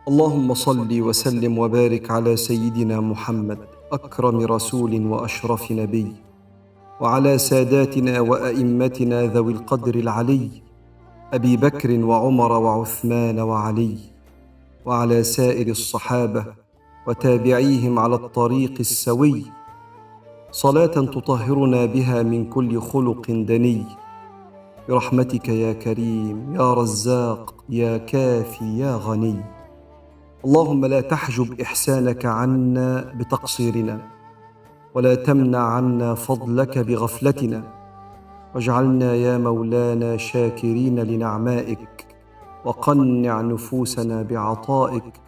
اللهم صل وسلم وبارك على سيدنا محمد أكرم رسول وأشرف نبي، وعلى ساداتنا وأئمتنا ذوي القدر العلي، أبي بكر وعمر وعثمان وعلي، وعلى سائر الصحابة وتابعيهم على الطريق السوي، صلاة تطهرنا بها من كل خلق دني، برحمتك يا كريم يا رزاق يا كافي يا غني. اللهم لا تحجب إحسانك عنا بتقصيرنا، ولا تمنع عنا فضلك بغفلتنا، واجعلنا يا مولانا شاكرين لنعمائك، وقنع نفوسنا بعطائك،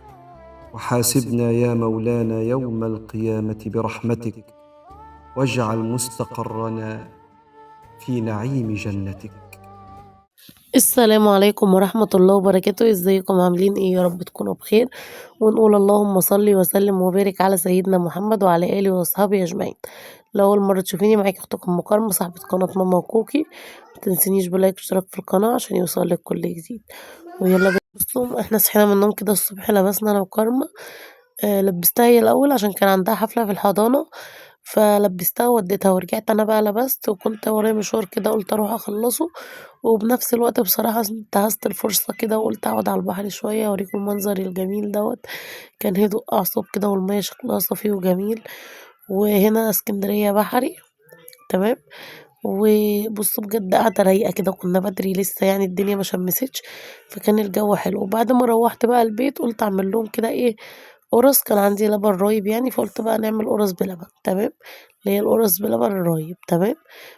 وحاسبنا يا مولانا يوم القيامة برحمتك، واجعل مستقرنا في نعيم جنتك. السلام عليكم ورحمة الله وبركاته. ازيكم عاملين ايه؟ يا رب تكونوا بخير، ونقول اللهم صل وسلم وبارك على سيدنا محمد وعلى آله وأصحابه أجمعين. لو أول مرة تشوفيني معاكي أختكم مكرمة صاحبة قناة ماما وكوكي، متنسينيش ب like واشتراك في القناة عشان يوصلك كل جديد. ويلا بينا. بصوا احنا صحينا من النوم كده الصبح، لبسنا أنا وكارما، لبستها هي الأول عشان كان عندها حفلة في الحضانة، فلبستها ووديتها، ورجعت أنا بقى لبست، وكنت ورايا مشوار كده قلت أروح أخلصه، وبنفس الوقت بصراحة انتهزت الفرصة كده وقلت أقعد على البحر شوية وأوريكم المنظر الجميل دوت. كان هدوء أعصاب كده، والمية شكلها صافي وجميل، وهنا اسكندرية بحري تمام. وبصوا بجد قاعدة رايقة كده، وكنا بدري لسه يعني الدنيا ما شمستش، فكان الجو حلو. وبعد ما روحت بقى البيت قلت أعمل لهم كده إيه قرص، كان عندي لبن رايب يعني، فقلت بقى نعمل قرص بلبن تمام، اللي هي القرص بلبن الرايب تمام.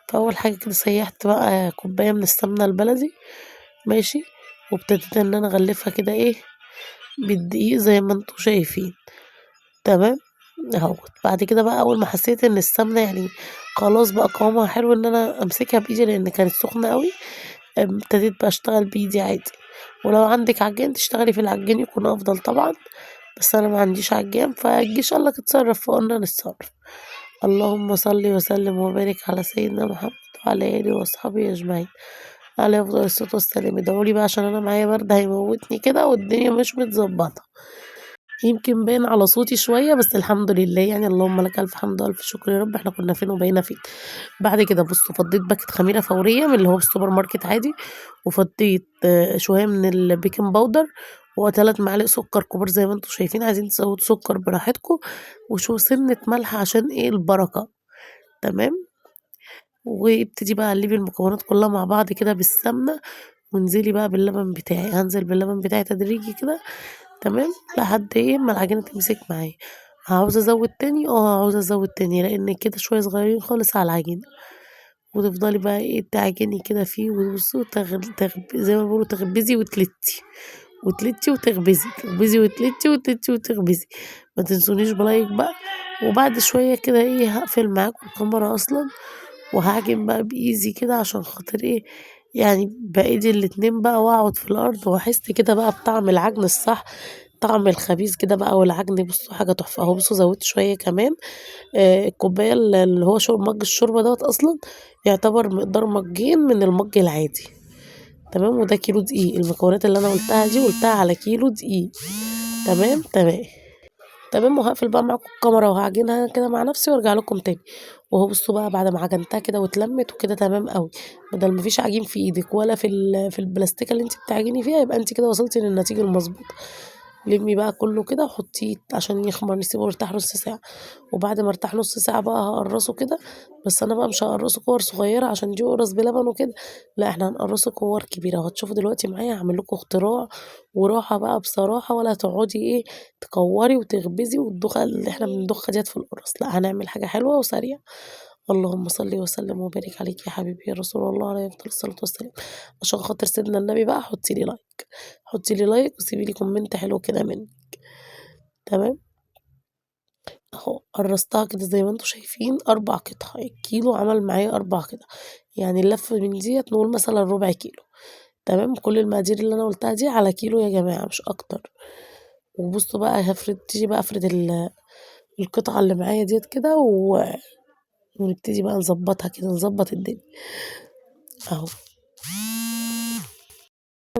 فأول حاجة كده سيحت بقى كوباية من السمنة البلدي ماشي، وابتديت إن أنا أغلفها كده إيه بالدقيق زي ما انتوا شايفين تمام اهوت. بعد كده بقى أول ما حسيت إن السمنة يعني خلاص بقى قوامها حلو إن أنا أمسكها بإيدي لأن كانت سخنة قوي، ابتديت بقى أشتغل بإيدي عادي. ولو عندك عجان تشتغلي في العجان يكون أفضل طبعا، بس أنا ما عنديش عجان، فالجيش قال لك اتصرف، فقلنا نتصرف. اللهم صل وسلم وبارك على سيدنا محمد وعلى آله وأصحابه أجمعين، عليه أفضل الصلاة والسلام. ادعولي بقى عشان أنا معايا برد هيموتني كده والدنيا مش متظبطة، يمكن باين على صوتي شوية بس الحمد لله يعني، اللهم لك ألف حمد وألف شكر يا رب. احنا كنا فين وبقينا فين. بعد كده بصوا فضيت باكت خميرة فورية من اللي هو في السوبر ماركت عادي، وفضيت شوية من ال baking powder، وتلات معالق سكر كبار زي ما انتوا شايفين، عايزين تزودوا سكر براحتكم، وشو سنة ملح عشان ايه البركة تمام. وابتدي بقى قلبي المكونات كلها مع بعض كده بالسمنة، وانزلي بقى باللبن بتاعي، هنزل باللبن بتاعي تدريجي كده تمام لحد ايه ما العجينة تمسك معايا. عاوزة ازود تاني، عاوزة ازود تاني لان كده شوية صغيرين خالص على العجينة. وتفضلي بقى ايه تعجني كده فيه، وبصوا زي ما بيقولوا تخبزي وتلتي، وتلتي وتخبزي، تخبزي وتلتي، وتلتي وتخبزي. ما تنسونيش ب like بقى. وبعد شوية كده ايه هقفل معاكم الكاميرا اصلا، وهعجن بقى بايزي كده عشان خاطر ايه يعني بايدي الاتنين بقى، واقعد في الارض واحس كده بقى بطعم العجن الصح، طعم الخبيز كده بقى والعجن. بصوا حاجة تحفة اهو. بصوا زودت شوية كمان، الكوباية اللي هو مج الشوربة دوت اصلا يعتبر مقدار مجين من المج العادي تمام. وده كيلو دقيق، المكونات اللي انا قلتها دي قلتها على كيلو دقيق تمام تمام تمام. وهقفل بقى معاكم الكاميرا وهعجنها كده مع نفسي وارجع لكم تاني. وهو بصوا بقى بعد ما عجنتها كده واتلمت وكده تمام قوي، بدل ما فيش عجين في ايدك ولا في البلاستيكه اللي انت بتعجني فيها، يبقى انت كده وصلتي للنتيجه المظبوطه. لمي بقى كله كده وحطيه عشان يخمر، نسيبه يرتاح نص ساعه. وبعد ما ارتاح نص ساعه بقى هقرصه كده، بس انا بقى مش هقرصه كور صغيره عشان دي قرص بلبن وكده، لا احنا هنقرصه كور كبيره. وهتشوفوا دلوقتي معايا هعمل لكم اختراع وراحه بقى بصراحه، ولا تقعدي ايه تكوري وتخبزي والدخه اللي احنا بندخها ديت في القرص، لا هنعمل حاجه حلوه وسريعه. اللهم صل وسلم وبارك عليك يا حبيبي يا رسول الله عليه افضل الصلاه والسلام. عشان خاطر سيدنا النبي بقى حطي لي like، حطي لي like وسيبي لي comment حلو كده منك تمام. اهو قرصتها كده زي ما انتوا شايفين 4 قطع، الكيلو عمل معايا 4 قطع، يعني اللفه من ديت نقول مثلا ربع كيلو تمام. كل المقادير اللي انا قلتها دي على كيلو يا جماعه مش اكتر. وبصوا بقى تيجي بقى افرد القطعه اللي معايا ديت كده، ونبتدي بقى نظبطها كده، نظبط الدنيا اهو.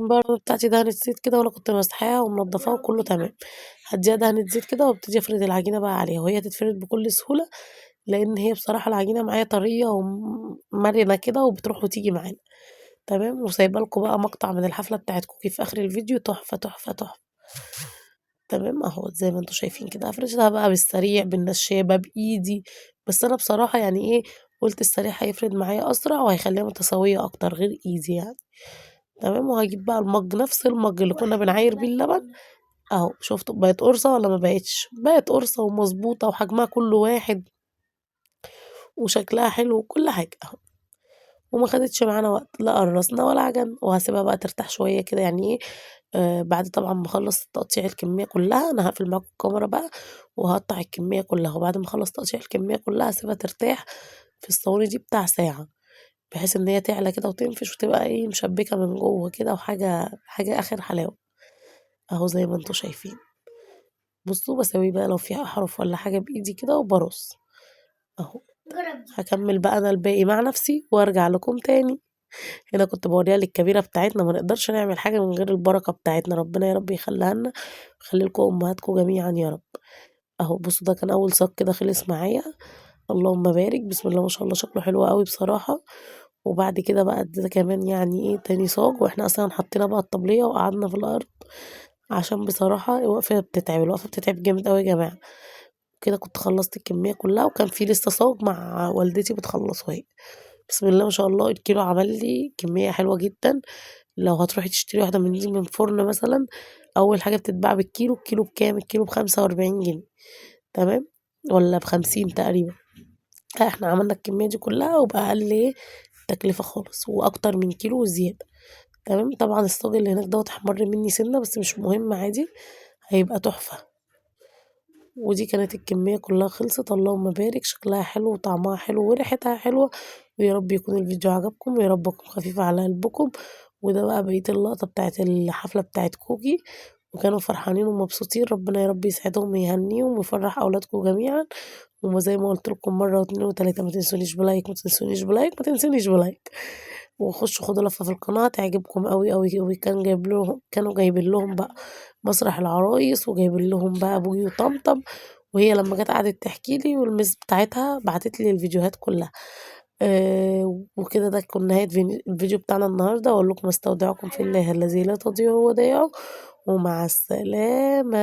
بقى بتاعتي دهنة زيت كده، وأنا كنت مسحاها ومنضفاها وكله تمام. هديها دهنة زيت كده وابتدي أفرد العجينة بقى عليها، وهي تتفرد بكل سهولة لأن هي بصراحة العجينة معايا طرية ومرنة كده وبتروح وتيجي معانا. تمام. وسايبه لكم بقى مقطع من الحفلة بتاعت كوكي في آخر الفيديو، تحفة تحفة تحفة. تمام أهو زي ما انتم شايفين كده، هفرشها بقى بالسريع بالنشابة بإيدي، بس أنا بصراحة يعني إيه قلت السريع هيفرد معايا أسرع وهيخليها متساوية أكتر غير إيدي يعني. تمام. وهجيب بقى المج، نفس المج اللي كنا بنعاير بيه اللبن أهو. شفتوا بقت قرصة ولا ما بقتش؟ بقت قرصة ومظبوطة وحجمها كله واحد وشكلها حلو وكل حاجة أهو، وما خدتش معانا وقت، لا قرصنا ولا عجن. وهسيبها بقى ترتاح شوية كده يعني إيه، بعد طبعا ما اخلص تقطيع الكمية كلها. أنا هقفل معاكم الكاميرا بقى وهقطع الكمية كلها، وبعد ما اخلص تقطيع الكمية كلها هسيبها ترتاح في الصواني دي بتاع ساعة، بحيث إن هي تعلى كده وتنفش وتبقى إيه مشبكة من جوه كده، وحاجة حاجة آخر حلاوة أهو زي ما انتم شايفين. بصوا بسوي بقى لو فيها أحرف ولا حاجة بإيدي كده وبرص أهو. هكمل بقى أنا الباقي مع نفسي وأرجع لكم تاني. هنا كنت بوريها للكبيرة بتاعتنا، ما نقدرش نعمل حاجة من غير البركة بتاعتنا، ربنا يا رب يخليها لنا ويخلي لكم أمهاتكم جميعا يا رب. أهو بصوا ده كان أول صاج كده خلص معايا، اللهم بارك، بسم الله ما شاء الله شكله حلو قوي بصراحة. وبعد كده بقى ده كمان يعني إيه تاني صاج، وإحنا أصلا حطينا بقى الطبلية وقعدنا في الأرض عشان بصراحة الوقفة بتتعب، الوقفة بتتعب جامد قوي يا جماعة. كده كنت خلصت الكمية كلها، وكان في لسه صاج مع والدتي بتخلصه هي. بسم الله ما شاء الله الكيلو عمل لي كمية حلوة جدا. لو هتروحي تشتري واحدة من دي من فرن مثلا، أول حاجة بتتباع بالكيلو، الكيلو بكام؟ الكيلو ب45 جنيه، تمام، ولا ب50 تقريبا. احنا عملنا الكمية دي كلها وبأقل ايه تكلفة خالص، وأكتر من كيلو وزيادة. تمام. طبعا الصاج اللي هناك دوت احمر مني سنة بس مش مهم، عادي هيبقى تحفة. ودي كانت الكمية كلها خلصت، اللهم بارك، شكلها حلو وطعمها حلو وريحتها حلوة. ويا رب يكون الفيديو عجبكم، ويا رب اكون خفيفة على قلبكم. وده بقى بقية اللقطة بتاعت الحفلة بتاعت كوكي، وكانوا فرحانين ومبسوطين. ربنا يا رب يسعدهم ويهنيهم ويفرح أولادكم جميعا. وزي ما قلت لكم مرة واتنين وتلاتة، ما تنسونيش ب like، ما تنسونيش ب like، ما تنسونيش ب like، وخشوا خدوا لفة في القناة تعجبكم قوي قوي قوي. كانوا جايبين لهم بقى مسرح العرايس، وجايبين لهم بقى بوجي وطمطم، وهي لما جت قعدت تحكي لي والمس بتاعتها بعتت لي الفيديوهات كلها. وكده ده كان نهاية الفيديو بتاعنا النهاردة. وأقول لكم استودعكم في الله الذي لا تضيع ودائعه، ومع السلامة.